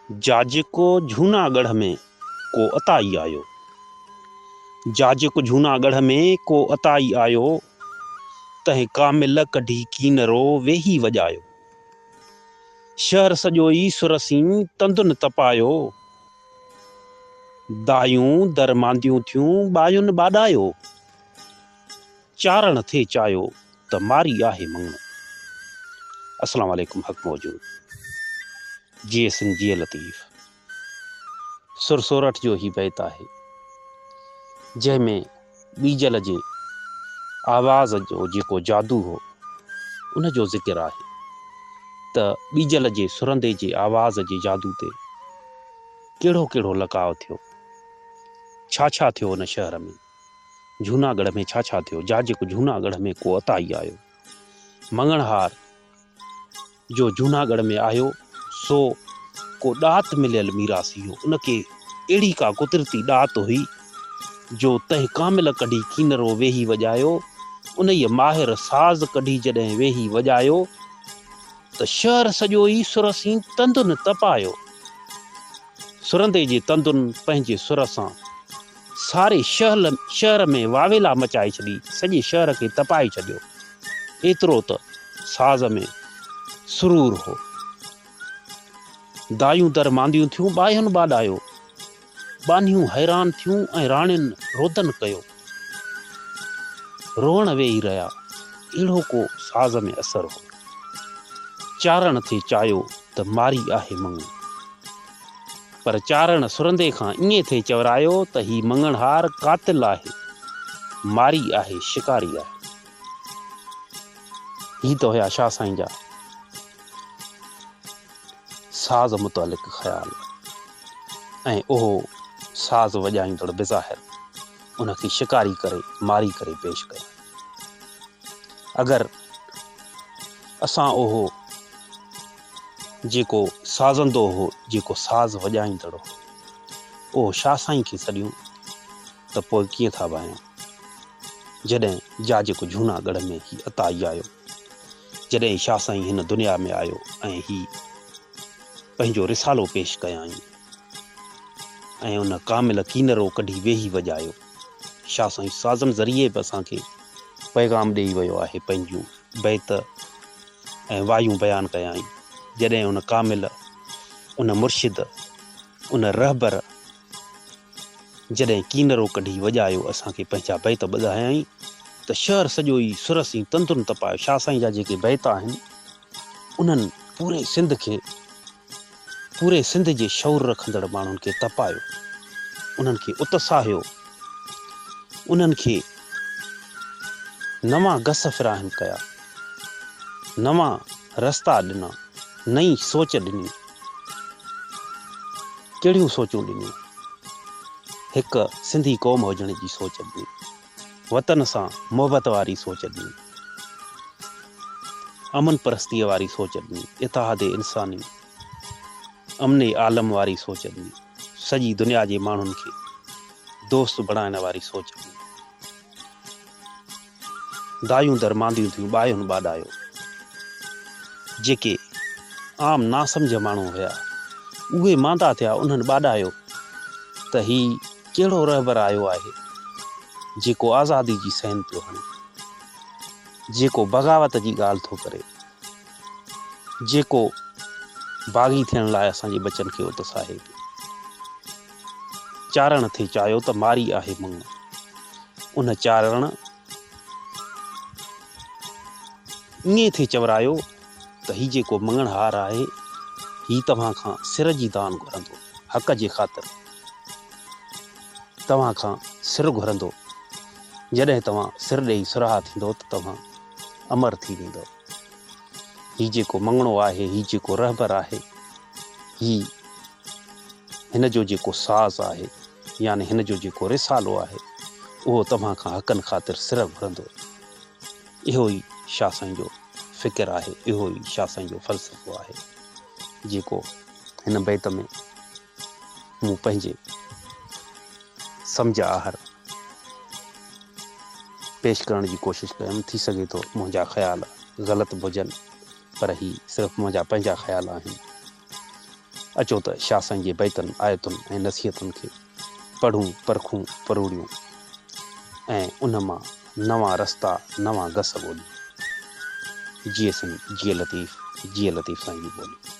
جاجڪو جهوناڳڙهه ۾ ڪو عطائي آيو. جاجڪ جهوناڳڙهه ۾ ڪو عطائي آيو، تنهن ڪامل ڪڍي ڪينرو ويهي وڄايو. شهر سڄو ئي سر سين تندن تپايو. دايون در مانديون ٿيون ٻاين ٻاڏايو. چارڻ ٿي چايو ته ماري آهي مڱڻو. السلام عليڪم حق موجود جيئي سنڌ جيئي لطيف. سر سورٺ جو هي بيت آهي جنهن ۾ ٻيجل جي آواز جو جيڪو جادو هو ان جو ذڪر آهي ته ٻيجل جي سرندي جي آواز جي جادو تي ڪهڙو ڪهڙو لقاء ٿيو ڇا ڇا ٿيو ان شهر ۾ جهوناڳڙهه ۾ ڇا ڇا ٿيو؟ جاجڪ جهوناڳڙهه ۾ ڪو عطائي آيو. مڱڻهار جو جهوناڳڙهه ۾ آيو، سو ڪو ڏات مليل ميراثي هو. ان کي اهڙي ڪا قدرتي ڏات هئي، جو تنهن ڪامل ڪڍي ڪينرو ويهي وڄايو. انهيء ماهر ساز ڪڍي جڏهن ويهي وڄايو ته شهر سڄو ئي سر سين تندن تپايو. سرندي جي تندن پنهنجي سر سان ساري شهر ۾ واويلا مچائي ڇڏي، سڄي شهر کي تپائي ڇڏيو. ايترو ته ساز ۾ سرور هو. دايون در مانديون ٿيون، ٻاهين ٻاڏايو. ٻانهيون حيران ٿيون ۽ راڻين رودن ڪيو. روئڻ ويهي رهيا. اهڙو ڪو ساز ۾ اثر هو. چارڻ ٿي چايو ته ماري آهي مڱڻو. پر چارڻ سرندي کان ائين ٿي چورايو ته هي مڱڻهار قاتل آهي، ماري آهي، شڪاري آهي. هي ته هيا شاهه سائين جا ساز متعلق خيال ۽ اهو ساز وڄائيندڙ بظاهر ان کي شڪاري ڪري ماري ڪري پيش ڪيو. اگر اسان اهو جيڪو سازندو هو، جيڪو ساز وڄائيندڙ هو، اهو شاهه سائين کي سڏيون ته پوء ڪيئن ٿا ڀانيون؟ جڏهن جاجڪ جهونا ڳڙهه ۾ هي عطائي آيو، جڏهن شاهه سائين هن دنيا ۾ آيو ۽ هي پنهنجو رسالو پيش ڪيائين ۽ ان ڪامل ڪينرو ڪڍي ويهي وڄايو. شاهه سائين سازن ذريعي به اسان کي پيغام ڏيئي ويو آهي، پنهنجون بيت ۽ وايون بيان ڪيائين. جڏهن ان ڪامل، ان مرشد، ان رهبر جڏهن ڪينرو ڪڍي وڄايو اسان کي پنهنجا بيت ٻڌايائين ته شهر سڄو ئي سر سين تندن تپايو. شاهه سائين جا جيڪي بيت آهن انهن پوري سنڌ کي پوري سنڌ جي شعور رکندڙ ماڻهن کي تپايو، انهن کي اتساهيو، انهن کي نوان گس فراهم ڪيا، نوان رستا ڏنا، نئين سوچ ڏني. ڪهڙيون سوچون ڏنيون؟ هڪ سنڌي قوم هجڻ جي سوچ ڏني. وطن سان محبت واري سوچ ڏني. امن پرستيء واري سوچ ڏني. اتحاد انساني، امن عالم واري سوچ ڏني. سڄي دنيا جي ماڻهن کي دوست بڻائڻ واري سوچ ڏني. دايون در مانديون ٿيون ٻاهين ٻاڏايو. جيڪي عام ناسمجهه ماڻهو هيا، اهي ماندا ٿيا، انهن ٻاڏايو ته هي ڪهڙو رهبر آيو آهي، جيڪو آزادي جي سين پيو هڻي، جيڪو بغاوت جي ڳالهه ٿو ڪري، جيڪو باغي ٿيڻ لاء اسان جي ٻچن کي اتساهي پيو. چارڻ ٿي چايو ته ماري آهي مڱ. ان چارڻ ائين ٿي چورايو ته هي جيڪو مڱڻهار آهي، هي توهان کان سر جي دان گهرندو، حق جي خاطر توهان کان سر گهرندو. جڏهن توهان سر ڏيئي سرها ٿيندؤ ته توهان امر ٿي ويندؤ. هي جيڪو مڱڻو آهي، هي جيڪو رهبر آهي، هي هن جو جيڪو ساز آهي، يعني هن جو جيڪو رسالو آهي، اهو توهان کان حقن خاطر سر گهرندو. اهو ئي شاهه سائين جو فڪر آهي، اهو ئي شاهه سائين جو فلسفو آهي، جيڪو هن بيت ۾ مون پنهنجي سمجهه آهر پيش ڪرڻ جي ڪوشش ڪيم. ٿي سگهي ٿو منهنجا خيال غلط به هجن، پر هي صرف منهنجا پنهنجا خيال آهن. اچو ته شاهه سائين جي بيتن، آيتن ۽ نصيحتن کي پڙهون، پرکون، پروڙيون ۽ ان مان نوان رستا، نوان گس ڳوليون. جيئي سنڌ، جيئي لطيف، جيئي لطيف سائين جي ٻولي.